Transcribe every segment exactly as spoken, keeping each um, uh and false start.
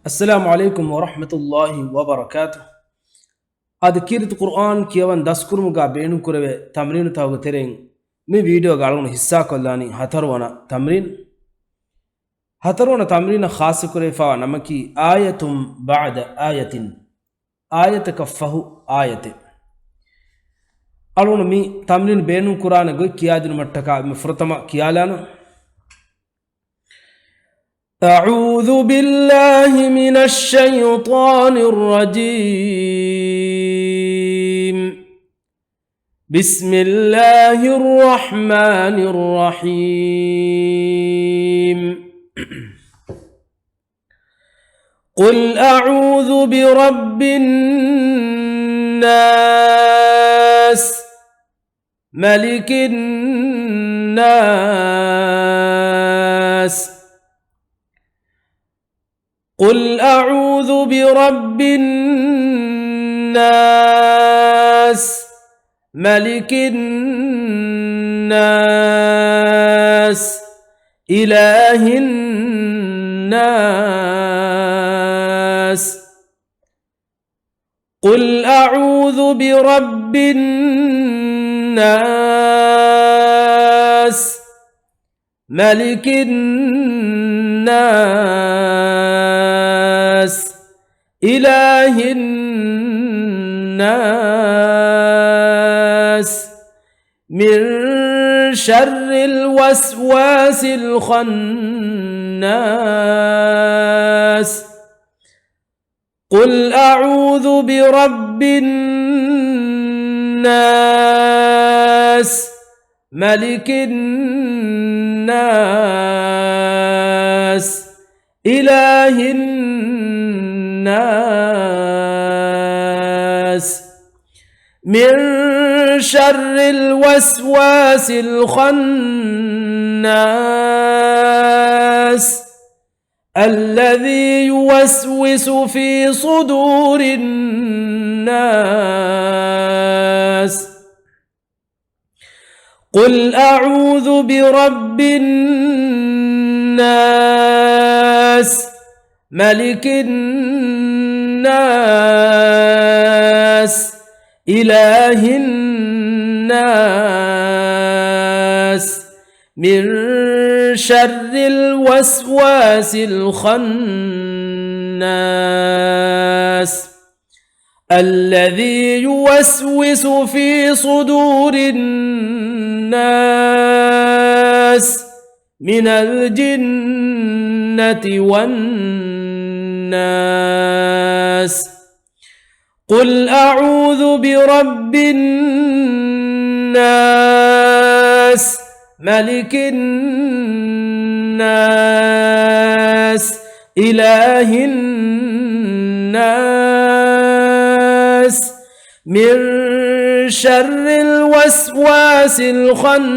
އައްސަލާމު ޢަލައިކުމް ވަރަޙްމަތުﷲި ވަބަރަކާތުހު. އަދި ކީރިތި ޤުރުއާން ކިޔަވަން ދަސްކުރުމުގަ ބޭނުންކުރެވޭ ތަމްރީނުތަކުގެ ތެރެއިން މި ވީޑިއޯގަ އަޅުގަނޑު ހިއްސާކޮށްލާނީ ހަތަރުވަނަ ތަމްރީން. ހަތަރުވަނަ ތަމްރީނަށް ޚާއްޞަކުރެވިފައިވާ ނަމަކީ އާޔަތުން ބަޢްދަ އާޔަތިން، އާޔަތަކަށްފަހު އާޔަތެއް. އަޅުގަނޑު މި ތަމްރީނު ބޭނުންކުރާނެ ގޮތް ކިޔާދިނުމަށްޓަކާ މި ފުރަތަމަ ކިޔާލާނަން. أعوذ بالله من الشيطان الرجيم. بسم الله الرحمن الرحيم. قل أعوذ برب الناس، ملك الناس، قل أعوذ برب الناس، ملك الناس، إله الناس. قل أعوذ برب الناس، ملك الناس، إله الناس، من شر الوسواس الخناس. قل أعوذ برب الناس، ملك الناس، إله الناس، من شر الوسواس الخناس، الذي يوسوس في صدور الناس. قل أعوذ برب الناس، ملك الناس، إله الناس، من شر الوسواس الخناس، الذي يوسوس في صدور الناس، من الجنة والناس. قل أعوذ برب الناس، ملك الناس، إله الناس، من شر الوسواس الخناس،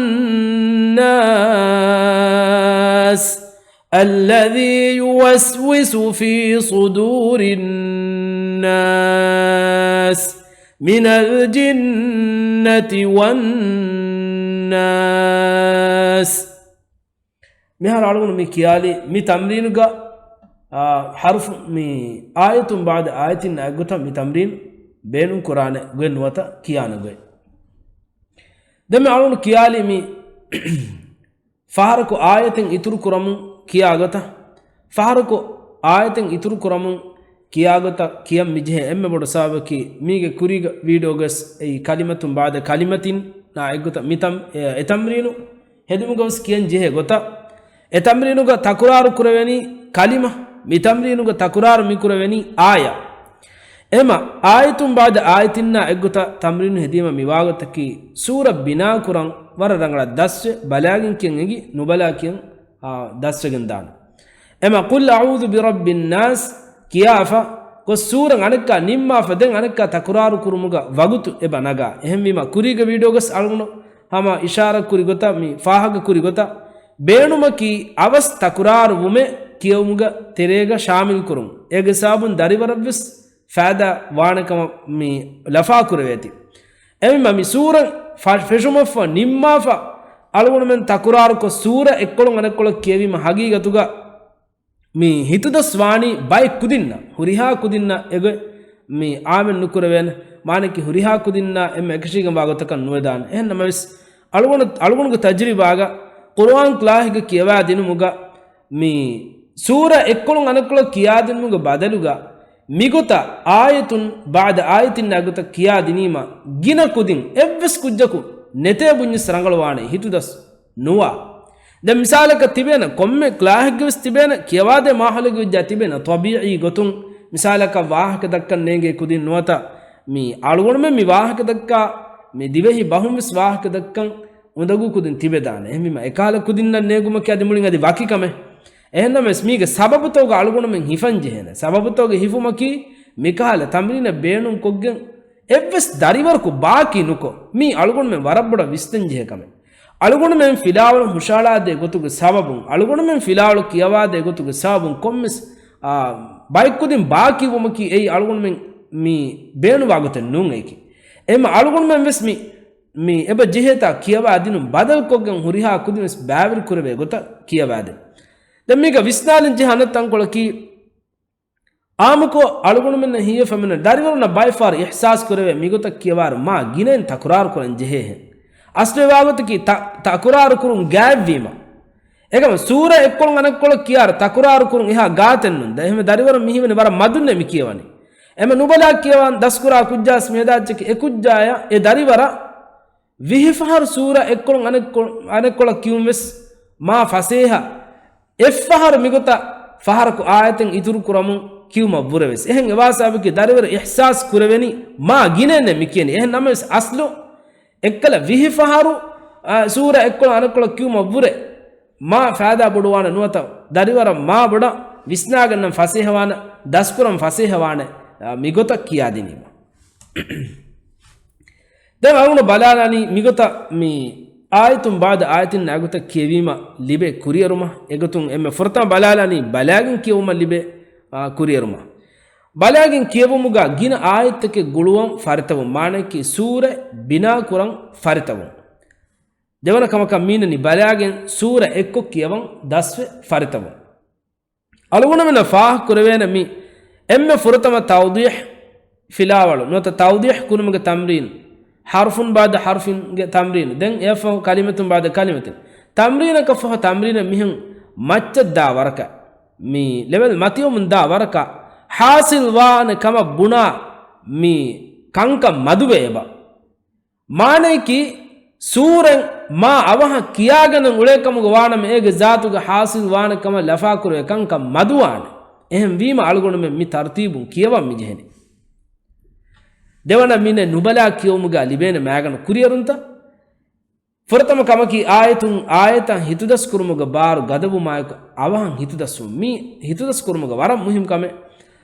الذي يوسوس في صدور الناس، من الجنة والناس. މިހާރު އަޅުގަނޑު މި ކިޔާލީ މި ތަމްރީނުގަ، އާ، ޙަރުފު މި އާޔަތުން ބަޢުދަ އާޔަތިން އެއްގޮތަށް މި ތަމްރީން ބޭނުން ކުރާނެ ގޮތް ނުވަތަ ކިޔާނެ ގޮތް. ދެން މި އަޅުގަނޑު ކިޔާލީ މި ފަހަރަކު އާޔަތެއް އިތުރު ކުރަމުން ކިޔާ ގޮތަށް، ފަހަރަކު އާޔަތެއް އިތުރު ކުރަމުން ކިޔާ ގޮތަށް ކިޔަން މިޖެހޭ އެންމެ ބޮޑު ސަބަބަކީ، މީގެ ކުރީގެ ވީޑިއޯގަސް އެއީ ކަލިމަތުން ބަޢުދަ ކަލިމަތިން އާ އެއްގޮތަށް މި ތަމް-، އެ، އެ ތަމްރީނު ހެދުމުގަވެސް ކިޔަން ޖެހޭ ގޮތަށް، އެ ތަމްރީނުގަ ތަކުރާރު ކުރެވެނީ ކަލިމަ، މި ތަމްރީނުގަ ތަކުރާރު މި ކުރެވެނީ އާޔަ. އެމަ، އާޔަތުން ބަޢުދަ އާޔަތިންނާ އެއްގޮތަށް ތަމްރީނު ހެދީމަ މިވާގޮތަކީ، ސޫރަ ބިނާ ކުރަން ވަރަށް ރަނގަޅަށް ދަސްވެ، ބަލާގެން ކިޔަން އެނގި، ނުބަލާ ކިޔަން، އާ، ދަސްވެގެން ދާނެ. އެމަ، قل أعوذ برب الناس ކިޔާފަ، ގޮސް ސޫރަ އަނެއްކާ ނިންމާފަ، ދެން އަނެއްކާ ތަކުރާރު ކުރުމުގަ ވަގުތު އެބަ ނަގާ. އެހެންވީމަ، ކުރީގެ ވީޑިއޯގަސް އަޅުގަނޑު ހަމަ އިޝާރަ ކުރި ގޮތަށް، މި ފާހަގަ ކުރި ގޮތަށް، ބޭނުމަކީ އަވަސް ތަކުރާރު ވުމެއް ކިޔެވުމުގެ ތެރޭގަ ޝާމިލް ކުރުން. އޭގެ ސަބަބުން ދަރިވަރަށްވެސް ފައިދާ ވާނެ ކަމަށް މި ލަފާ ކުރެވޭތީ. އެހެންވީމަ، މި ސޫރަ ފަ-، ފެށުމަށްފަ ނިންމާފަ، އަޅުގަނޑުމެން ތަކުރާރުކޮށް، ސޫރަ އެއްކޮޅުން އަނެއްކޮޅަށް ކިޔެވީމަ، ހަގީގަތުގަ މި ހިތުދަސް ވާނީ ބައެއް ކުދިންނަށް، ހުރިހާ ކުދިންނަށް އެގޮތް މި އާމެއް ނުކުރެވޭނެ. މާނައަކީ ހުރިހާ ކުދިންނާ އެންމެ އެކަށީގެންވާ ގޮތަކަށް ނުވެދާނެ. އެހެން ނަމަވެސް، އަޅުގަނޑު، އަޅުގަނޑުގެ ތަޖުރިބާގަ ޤުރުއާން ކްލާހެއްގަ ކިޔަވާދިނުމުގަ މި ސޫރަ އެއްކޮޅުން އަނެއްކޮޅަށް ކިޔާދިނުމުގެ ބަދަލުގަ މިގޮތަށް އާޔަތުން ބައިދަ އާޔަތިންނާ ގޮތަށް ކިޔާދިނީމަ ގިނަ ކުދިން އެއްވެސް ކުއްޖަކު ނެތޭ ބުންޏަސް ރަނގަޅުވާނެ ހިތުދަސް ނުވާ. ދެން މިސާލަކަށް ތިބޭނެ، ކޮންމެ ކްލާހެއްގެވެސް ތިބޭނެ، ކިޔަވާދޭ މާހައުލެއްގެ ވެއްޖާ ތިބޭނެ، ޠަބީޢީ ގޮތުން މިސާލަކަށް ވާހަކަ ދައްކަން ނޭނގޭ ކުދިން ނުވަތަ މި އަޅުގަނޑުމެން މި ވާހަކަ ދައްކާ، މި ދިވެހި ބަހުންވެސް ވާހަކަ ދައްކަން އުނދަގޫ ކުދިން ތިބެދާނެ. އެހެންވީމަ އެކަހަލަ ކުދިންނަށް ނޭނގުމަކީ އަދި މުޅިން އަދި ވަކި ކަމެއް. އެހެންނަމަވެސް މީގެ ސަބަބުތަކުގަ އަޅުގަނޑުމެން ހިފަން ޖެހޭނެ. ސަބަބުތަކުގެ ހިފުމަކީ މިކަހަލަ ތަމްރީނެއް ބޭނުންކޮށްގެން އެއްވެސް ދަރިވަރަކު ބާކީ ނުކޮށް، މީ އަޅުގަނޑުމެން ވަރަށް ބޮޑަށް ވިސްނަން ޖެހޭ ކަމެއް. އަޅުގަނޑުމެން ފިލާވަޅު ހުށަހަޅާދޭ ގޮތުގެ ސަބަބުން، އަޅުގަނޑުމެން ފިލާވަޅު ކިޔަވާދޭ ގޮތުގެ ސަބަބުން ކޮންމެސް، އާ، ބައެއްކުދިން ބާކީ ވުމަކީ އެއީ އަޅުގަނޑުމެން މި ބޭނުންވާ ގޮތެއް ނޫން އެކި. އެހެން އަޅުގަނޑުމެން ވެސް މި، މި އެބަ ޖެހޭތާ ކިޔަވާ ދިނުން ބަދަލުކޮށްގެން ހުރިހާ ކުދިން ވެސް ބައިވެރި ކުރެވޭ ގޮތަށް ކިޔަވާދޭ. ދެން މީގަ ވިސްނާލަން ޖެހޭ އަނެއް ތަންކޮޅަކީ، އާއްމުކޮށް އަޅުގަނޑުމެންނަށް ހީވެފަ މިނަ ދަރިވަރުންނަށް ބައެއްފަހަރު އިޙްސާސް ކުރެވޭ މިގޮތަށް ކިޔަވާއިރު މާ ގިނައިން ތަކުރާރު ކުރަން ޖެހޭހެން. އަސްލު ވާގޮތަކީ ތަ-، ތަކުރާރު ކުރުން ގާތްވީމަ. އެކަމަ ސޫރަ އެއްކޮޅުން އަނެއްކޮޅަށް ކިޔާއިރު ތަކުރާރު ކުރުން އެހާ ގާތެއް ނުން. ދެން އެހެން ދަރިވަރުން މިހިމެނި ވަރަށް މަދުންނޭ މި ކިޔަވަނީ. އެމަ ނުބަލާ ކިޔަވާން ދަސްކުރާ ކުއްޖާސް މިހަދާއްޗަކީ އެ ކުއްޖާޔަށް އެ ދަރިވަރަށް ވިހި ފަހަރު ސޫރަ އެއްކޮޅުން އަނެއްކޮ-، އަނެއްކޮޅަށް ކިޔުން ވެސް މާ ފަސޭހަ. އެއްފަހަރު މިގޮތަށް ފަހަރަކު އާޔަތެއް އިތުރު ކުރަމުން ކިޔުމަށް ވުރެ ވެސް. އެހެން އެވާ ސަބަބަކީ ދަރިވަރު އިޙްސާސް ކުރެވެނީ މާ ގިނައެއް ނެތް މި ކިޔަނީ. އެހެން ނަމަވެސް އަސްލު އެއްކަލަ ވިހި ފަހަރު، އާ، ސޫރަ އެއްކޮޅު އަނެއްކޮޅަށް ކިޔުމަށް ވުރެ މާ ފައިދާ ބޮޑުވާނެ ނުވަތަ ދަރިވަރަށް މާ ބޮޑަށް ވިސްނާގަންނަން ފަސޭހަވާނެ، ދަސްކުރަން ފަސޭހަވާނެ، އާ، މިގޮތަށް ކިޔާދިނީމަ. ދެން އަޅުގަނޑު ބަލާލާނީ މިގޮތަށް މި އާޔަތުން ބާދަ އާޔަތިން އެގޮތަށް ކިޔެވީމަ ލިބޭ ކުރިއެރުމަށް. އެގޮތުން އެންމެ ފުރަތަމަ ބަލާލާނީ ބަލާގެން ކިޔެވުމަށް ލިބޭ، އާ، ކުރިއެރުމަށް. ބަލާގެން ކިޔެވުމުގަ ގިނަ އާޔަތްތަކެއް ގުޅުވަން ފަރިތަވުން، މާނައަކީ ސޫރަ ބިނާކުރަން ފަރިތަވުން. ދެވަނަ ކަމަކަށް މީނަނީ ބަލާގެން ސޫރަ އެއްކޮށް ކިޔަވަން ދަސްވެ ފަރިތަވުން. އަޅުގަނޑުމެންނަށް ފާހަގަކުރެވޭނެ މި އެންމެ ފުރަތަމަ ތައުޟީޙް ފިލާވަޅު ނުވަތަ ތައުޟީޙް ކުރުމުގެ ތަމްރީން، ޙަރުފުން ބާދަ ޙަރުފިންގެ ތަމްރީން، ދެން އެއަށްފަހު ކަލިމަތުން ބާދަ ކަލިމަތިން. ތަމްރީނަކަށްފަހު ތަމްރީނެއް މިހެން މައްޗަށް ދާ ވަރަކަށް، މި ލެވެލް މަތިވަމުން ދާ ވަރަކަށް ޙާޞިލް ވާނެ ކަމަށް ބުނާ މި ކަންކަން މަދުވެ އެބަ. މާނައަކީ، ސޫރަތް މާ އަވަހަށް ކިޔާގަނެ އުޅޭ ކަމުގަ ވާނަމަ، އޭގެ ޒާތުގެ ޙާޞިލް ވާނެ ކަމަށް ލަފާކުރެވޭ ކަންކަން މަދުވާނެ. އެހެން ވީމަ، އަޅުގަނޑުމެން މި ތަރުތީބުން ކިޔަވަން މި ޖެހެނީ. ދެވަނަ މިނެ ނުބަލާ ކިޔެވުމުގަ ލިބޭނެ މައިގަނޑު ކުރިއެރުންތައް. ފުރަތަމަ ކަމަކީ، އާޔަތުން އާޔަތަށް ހިތުދަސްކުރުމުގެ ބާރު ގަދަވުމާއެކު އަވަހަށް ހިތުދަސްވުން. މީ ހިތުދަސްކުރުމުގެ ވަރަށް މުހިންމު ކަމެއް.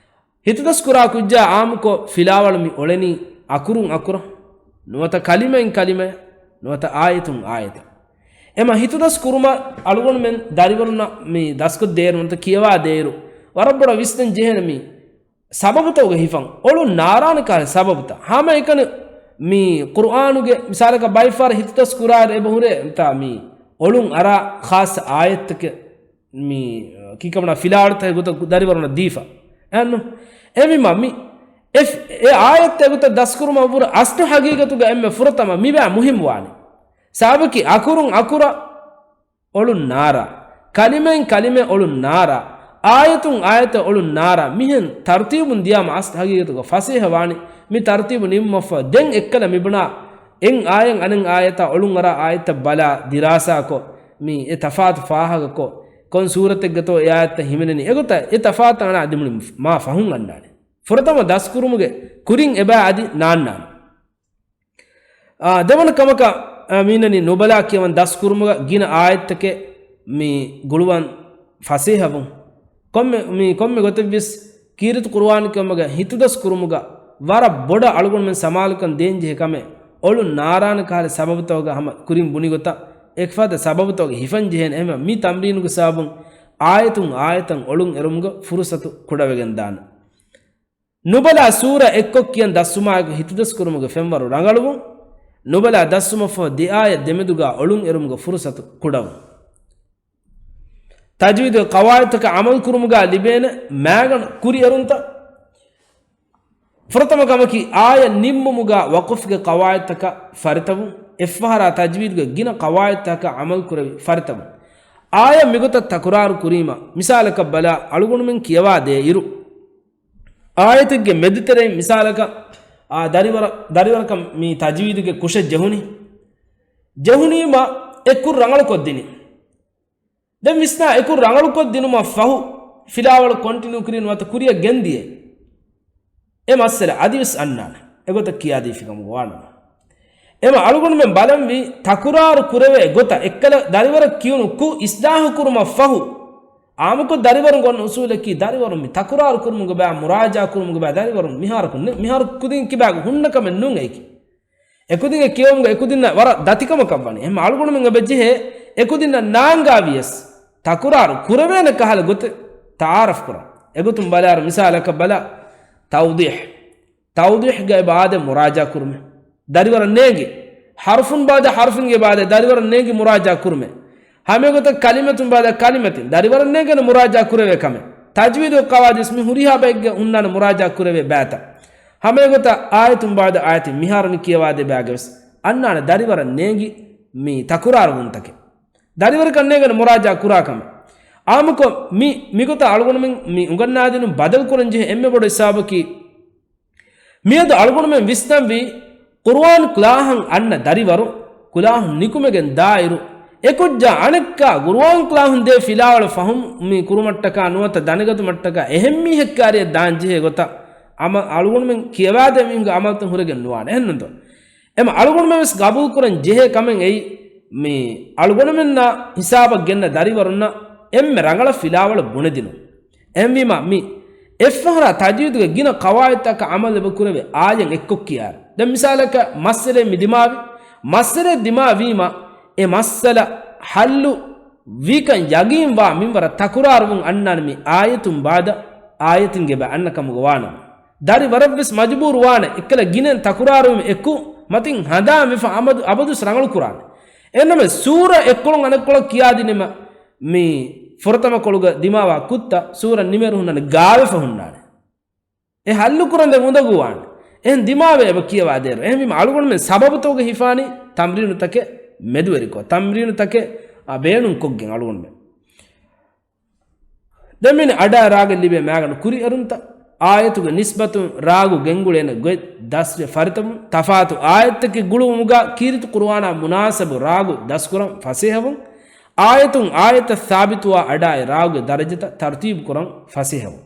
ހިތުދަސްކުރާ ކުއްޖާ އާއްމުކޮށް ފިލާވަޅު މި އޮޅެނީ އަކުރުން އަކުރަށް، ނުވަތަ ކަލިމައިން ކަލިމަޔަށް، ނުވަތަ އާޔަތުން އާޔަތަށް. އެމަ ހިތުދަސް ކުރުމަށް އަޅުގަނޑުމެން ދަރިވަރުންނަށް މި ދަސްކޮށްދޭއިރު، ނުވަތަ ކިޔަވާ ދޭއިރު، ވަރަށް ބޮޑަށް ވިސްނަން ޖެހޭނެ މި ސަބަބުތަކުގެ ހިފަން. އޮޅުން ނާރާނެ ކަހަލަ ސަބަބުތައް. ހަމައެކަނި މި ޤުރުއާނުގެ މިސާލަކަށް ބައިފަހަރު ހިތުދަސް ކުރާއިރު އެބަ ހުރޭ ތާ މި އޮޅުން އަރާ ޚާއްޞަ އާޔަތްތަކެއް މި ކީކަމަނާ ފިލާވަޅުތަކެއް ގޮތަށް ދަރިވަރުންނަށް ދީފަ. އެހެންނު؟ އެހެންވީމަ މި އެ، އެ އާޔަތްތައް ގޮތަށް ދަސްކުރުމަށްވުރެ އަސްލު ހަގީގަތުގަ އެންމެ ފުރަތަމަ މިވާ މުހިންމުވާނެ. ސަބަބަކީ އަކުރުން އަކުރަށް އޮޅުން ނާރާ. ކަލިމައިން ކަލިމަޔަށް އޮޅުން ނާރާ. އާޔަތުން އާޔަތަށް އޮޅުން ނާރާ. މިހެން ތަރުތީބުން ދިޔާމަ އަސްލު ހަގީގަތުގަ ފަސޭހަ ވާނީ. މި ތަރުތީބު ނިމުމަށްފަހު ދެން އެއްކަލަ މިބުނާ އެއް އާޔަތް އަނެއް އާޔަތާ އޮޅުން އަރާ އާޔަތަށް ބަލާ ދިރާސާކޮށް، މި އެ ތަފާތު ފާހަގަކޮށް، ކޮން ސޫރަތެއްގަތޯ އެ އާޔަތްތައް ހިމެނެނީ. އެގޮތަށް އެ ތަފާތު އަނާ އަދި މުޅި މާ ފަހުން އަންނާނެ. ފުރަތަމަ ދަސްކުރުމުގެ ކުރިން އެބަ އަދި ނާންނާނެ. އާ، ދެވަނަ ކަމަކަށް، އާ، މީނަނީ ނުބަލާ ކިޔަވަން ދަސްކުރުމުގަ ގިނަ އާޔަތްތަކެއް މި ގުޅުވަން ފަސޭހަވުން. ކޮންމެ، މި ކޮންމެ ގޮތެއްވެސް ކީރިތި ޤުރުއާން ކިޔުމުގަ ހިތުދަސް ކުރުމުގަ ވަރަށް ބޮޑަށް އަޅުގަނޑުމެން ސަމާލުކަން ދޭންޖެހޭ ކަމެއް އޮޅުން ނާރާނެ ކަހަލަ ސަބަބުތަކުގަ ހަމަ ކުރިން ބުނި ގޮތަށް އެކަފާދަ ސަބަބުތަކުގަ ހިފަން ޖެހޭނެ. އެހެންވެ މި ތަމްރީނުގެ ސަބަބުން އާޔަތުން އާޔަތަށް އޮޅުން އެރުމުގެ ފުރުސަތު ކުޑަވެގެން ދާނެ. ނުބަލާ ސޫރަ އެއްކޮށް ކިޔަން ދަސްވުމާއެކު ހިތުދަސްކުރުމުގެ ފެންވަރު ރަނގަޅުވުން. ނުބަލާ ދަސްވުމަށްފަހު ދެ އާޔަތް ދެމެދުގާ އޮޅުން އެރުމުގެ ފުރުސަތު ކުޑަވުން. ތަޖްވީދުގެ ޤަވާޢިދުތަކަށް ޢަމަލު ކުރުމުގަ ލިބޭނެ މާގަނޑު ކުރިއެރުންތައް. ފުރަތަމަ ކަމަކީ، އާޔަތް ނިންމުމުގަ ވަޤުފުގެ ޤަވާޢިދުތަކަށް ފަރިތަވުން، އެއްފަހަރާ ތަޖްވީދުގެ ގިނަ ޤަވާޢިދުތަކަށް ޢަމަލު ކުރެވި ފަރިތަވުން. އާޔަތް މިގޮތަށް ތަކުރާރު ކުރީމަ، މިސާލަކަށް ބަލާ، އަޅުގަނޑުމެން ކިޔަވާ ދޭއިރު، އާޔަތެއްގެ މެދުތެރެއިން މިސާލަކަށް، އާ، ދަރިވަރަ-، ދަރިވަރަކަށް މި ތަޖްވީދުގެ ކުށެއް ޖެހުނީ. ޖެހުނީމަ އެ ކުށް ރަނގަޅު ކޮށްދިނީ. ދެން ވިސްނާ އެ ކުށް ރަނގަޅު ކޮށްދިނުމަށް ފަހު، ފިލާވަޅު ކޮންޓިނިއު ކުރީ ނުވަތަ ކުރިއަށް ގެންދިޔައީ. އެ މައްސަލަ އަދިވެސް އަންނާނެ. އެގޮތަށް ކިޔާދީފިކަމުގަ ވާނަމަ. އެމަ އަޅުގަނޑުމެން ބަލަންވީ ތަކުރާރު ކުރެވޭ ގޮތަށް އެއްކަލަ ދަރިވަރަށް ކިޔުނު ކުށް އިސްލާހު ކުރުމަށް ފަހު، އާއްމުކޮށް ދަރިވަރުން ގޮންނަ އުސޫލަކީ ދަރިވަރުން މި ތަކުރާރު ކުރުމުގެ ބައި، މުރާޖާ ކުރުމުގެ ބައި ދަރިވަރުން މިހާރަކު ނެ-، މިހާރު ކުދިން ކިބާގެ ހުންނަ ކަމެއް ނޫން އެއިކި. އެކުދިންގެ ކިޔެވުމުގަ އެކުދިންނަށް ވަރަށް ދަތިކަމަކަށް ވަނީ. އެހެން އަޅުގަނޑުމެން އެބަ ޖެހޭ އެކުދިންނަށް ނާންގާ ވިޔަސް ތަކުރާރު ކުރެވޭނެ ކަހަލަ ގޮތެއް ތަޢާރަފް ކުރަން. އެގޮތުން ބަލާއިރު މިސާލަކަށް ބަލާ، ތައުޟީޙް. ތައުޟީޙްގަ އެބަ އާދޭ މުރާޖާ ކުރުމެއް. ދަރިވަރަށް ނޭނގި. ޙަރުފުން ބާދަ ޙަރުފިންގެ ބާދަ ދަރިވަރަށް ނޭނގި މުރާޖާ ކުރުމެއް. ހަމައެގޮތަށް ކަލިމަތުން ބާދަ ކަލިމަތިން ދަރިވަރަށް ނޭނގޭނެ މުރާޖާ ކުރެވޭ ކަމެއް. ތަޖްވީދު ޤަވާޢިދު ވެސް މި ހުރިހާ ބައެއްގެ ހުންނާނެ މުރާޖާ ކުރެވޭ ބައިތައް. ހަމައެގޮތަށް އާޔަތުން ބާދަ އާޔަތިން މިހާރު މި ކިޔަވާދޭ ބައިގެ ވެސް އަންނާނެ ދަރިވަރަށް ނޭނގި މި ތަކުރާރުވުންތަކެއް. ދަރިވަރަކަށް ނޭނގޭނެ މުރާޖާ ކުރާ ކަމެއް. އާއްމުކޮށް މި، މިގޮތަށް އަޅުގަނޑުމެން މި އުނގަންނާދިނުން ބަދަލު ކުރަން ޖެހޭ އެންމެ ބޮޑު ހިސާބަކީ، މިއަދު އަޅުގަނޑުމެން ވިސްނަންވީ، ޤުރުއާން ކްލާހަށް އަންނަ ދަރިވަރު، ކްލާހުން ނިކުމެގެން ދާއިރު، އެކުއްޖާ އަނެއްކާ ޤުރުއާން ކްލާހުން ދޭ ފިލާވަޅު ފަހުމް މި ކުރުމަށްޓަކާ ނުވަތަ ދަނެގަތުމަށްޓަކާ އެހެން މީހެއް ކާރިއަށް ދާން ޖެހޭ ގޮތަށް އަމަ-، އަޅުގަނޑުމެން ކިޔަވާދޭ މީހުންގެ އަމަލުތައް ހުރެގެން ނުވާނެ. އެހެންނުންތޯ؟ އެމަ އަޅުގަނޑުމެން ވެސް ގަބޫލު ކުރަން ޖެހޭ ކަމެއް އެއީ، މި އަޅުގަނޑުމެންނާ ހިސާބަށް ގެންނަ ދަރިވަރުންނަށް އެންމެ ރަނގަޅަށް ފިލާވަޅު ބުނެދިނުން. އެހެންވީމާ، މި އެއްފަހަރާ ތަޖްވީދުގެ ގިނަ ޤަވާޢިދުތަކަށް ޢަމަލު އެބަ ކުރެވޭ އާޔަތް އެއްކޮށް ކިޔާރު. ދެން މިސާލަކަށް މައްސަލައެއް މި ދިމާވި، މައްސަލައެއް ދިމާވީމަ، އެ މައްސަލަ ޙައްލު ވީކަން ޔަގީންވާ މިންވަރަށް ތަކުރާރުވުން އަންނާނެ މި އާޔަތުން ބާދަ އާޔަތުން އެބަ އަންނަ ކަމުގަ ވާނަމަ. ދަރިވަރަށްވެސް މަޖުބޫރު ވާނެ، އެއްކަލަ ގިނައިން ތަކުރާރުވީމަ އެކު މަތިން ހަނދާން ވެފަ އަބަދު، އަބަދުވެސް ރަނގަޅު ކުރާނެ. އެހެންނަމަ ސޫރަ އެއްކޮޅުން އަނެއްކޮޅަށް ކިޔާދިނީމަ މި ފުރަތަމަ ކޮޅުގަ ދިމާވާ ކުށްތައް ސޫރަ ނިމޭއިރު ހުންނާނެ ގާވެފަ ހުންނާނެ. އެ ޙައްލު ކުރަން ދެން އުނދަގޫވާނެ. އެހެން ދިމާވެ އެބަ ކިޔަވާދޭއިރު. އެހެންވީމަ އަޅުގަނޑުމެން ސަބަބުތަކުގަ ހިފާނީ ތަމްރީނުތަކެއް މެދުވެރިކޮށް، ތަމްރީނުތަކެއް، އާ، ބޭނުންކޮށްގެން އަޅުގަނޑުމެން. ދެން މި އަޑާ ރާގަށް ލިބޭ މާގަނޑު ކުރިއެރުންތައް، އާޔަތުގެ ނިސްބަތުން ރާގު ގެންގުޅޭނެ ގޮތް ދަސްވެ ފަރިތަވުން، ތަފާތު އާޔަތްތަކެއް ގުޅުވުމުގަ ކީރިތި ޤުރުއާނާ މުނާސަބު ރާގު ދަސްކުރަން ފަސޭހަވުން، އާޔަތުން އާޔަތަށް ސާބިތުވާ އަޑާއި ރާގުގެ ދަރަޖަތައް ތަރުތީބު ކުރަން ފަސޭހަވުން.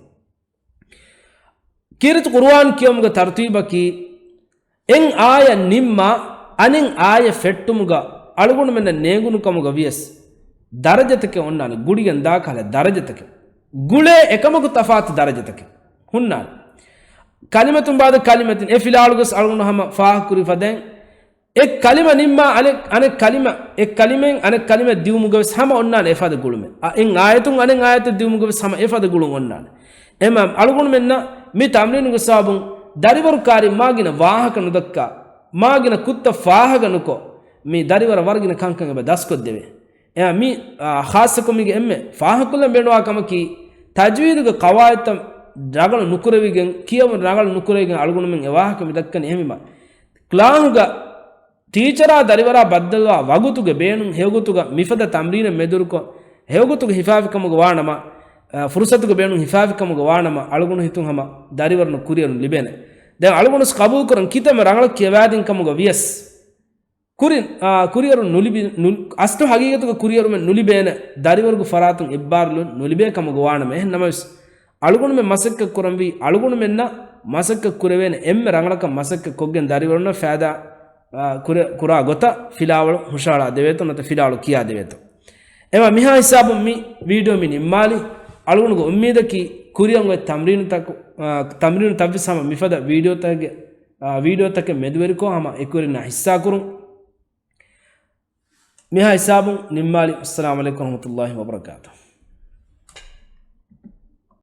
ކީރިތި ޤުރުއާން ކިޔުމުގެ ތަރުތީބަކީ، އެއް އާޔަތް ނިންމާ، އަނެއް އާޔަތް ފެއްޓުމުގަ އަޅުގަނޑުމެންނަށް ނޭނގުނު ކަމުގަ ވިޔަސް، ދަރަޖަތަކެއް އޮންނާނެ، ގުޅިގެން ދާ ކަހަލަ ދަރަޖަތަކެއް. ގުޅޭ އެކަމަކު ތަފާތު ދަރަޖަތަކެއް ހުންނާނެ. ކަލިމަތުން ބާދަ ކަލިމަތިން އެ ފިލާވަޅުގަސް އަޅުގަނޑު ހަމަ ފާހަގަކުރި ފަދައިން، އެއް ކަލިމަ ނިންމާ އަނެއް، އަނެއް ކަލިމަ، އެއް ކަލިމައިން އަނެއް ކަލިމަ ދިއުމުގަވެސް ހަމަ އޮންނާނެ އެފަދަ ގުޅުމެއް. އަ، އެއް އާޔަތުން އަނެއް އާޔަތަށް ދިއުމުގަވެސް ހަމަ އެފަދަ ގުޅުން އޮންނާނެ. އެމަ އަޅުގަނޑުމެންނަށް މި ތަމްރީނުގެ ސަބަބުން ދަރިވަރު ކާރި މާގިނަ ވާހަކަ ނުދައްކާ، މާގިނަ ކުށްތައް ފާހަގަ ނުކޮށް، މި ދަރިވަރަށް ވަރަށް ގިނަ ކަންކަން އެބަ ދަސްކޮށްދެވޭ. އެ މި، އާ، ޚާއްޞަކޮށް މީގެ އެންމެ ފާހަގަކޮށްލަން ބޭނުންވާ ކަމަކީ، ތަޖްވީދުގެ ޤަވާޢިދުތައް ރަނގަޅު ނުކުރެވިގެން، ކިޔަވުން ރަނގަޅު ނުކުރެވިގެން އަޅުގަނޑުމެން އެ ވާހަކަ މި ދައްކަނީ. އެހެންވީމަ، ކްލާހުގަ ޓީޗަރާ ދަރިވަރާ ބައްދަލުވާ ވަގުތުގެ ބޭނުން ހެޔޮގޮތުގަ މިފަދަ ތަމްރީނެއް މެދުވެރިކޮށް، ހެޔޮގޮތުގަ ހިފާފިކަމުގަ ވާނަމަ، އަ، ފުރުސަތުގެ ބޭނުން ހިފާފިކަމުގަ ވާނަމަ، އަޅުގަނޑު ހިތުން ހަމަ ދަރިވަރުން ކުރިއެރުން ލިބޭނެ. ދެން އަޅުގަނޑު ވެސް ޤަބޫލުކުރަން ކިތަންމެ ރަނގަޅަށް ކިޔަވާދިން ކަމުގަ ވިޔަސް، ކުރިން، އާ، ކުރިއެރުން ނުލިބި-، ނު-، އަސްލު ހަގީގަތުގަ ކުރިއެރުމެއް ނުލިބޭނެ، ދަރިވަރުގެ ފަރާތުން އެއްބާރުލުން ނުލިބޭ ކަމުގަ ވާނަމަ، އެހެން ނަމަވެސް، އަޅުގަނޑުމެން މަސައްކަތް ކުރަންވީ، އަޅުގަނޑުމެންނަށް މަސައްކަތް ކުރެވޭނެ އެންމެ ރަނގަޅަކަށް މަސައްކަތް ކޮށްގެން ދަރިވަރުންނަށް ފައިދާ، އާ، ކުރެ-، ކުރާ ގޮތަށް ފިލާވަޅު ހުށަހަޅާ ދެވޭތޯ ނުވަތަ ފިލާވަޅު ކިޔާ ދެވޭތޯ. އެމަ މިހާ ހިސާބުން މި ވީޑިއޯ މި ނިންމާލި. އަޅުގަނޑުގެ އުއްމީދަކީ ކުރިއަށް އޮތް ތަމްރީނުތަކު-، އާ، ތަމްރީނުތައްވެސް ހަމަ މިފަދަ ވީޑިއޯތަކެއްގެ، އާ، ވީޑިއޯތަކެއް މެދުވެރިކޮށް ހަމަ އެކުވެރިންނާ ހިއްސާކުރުން. މިހާ ހިސާބުން ނިންމާލި. އައްސަލާމު ޢަލައިކުމް ވަރަޙްމަތުﷲި ވަބަރަކާތުހު.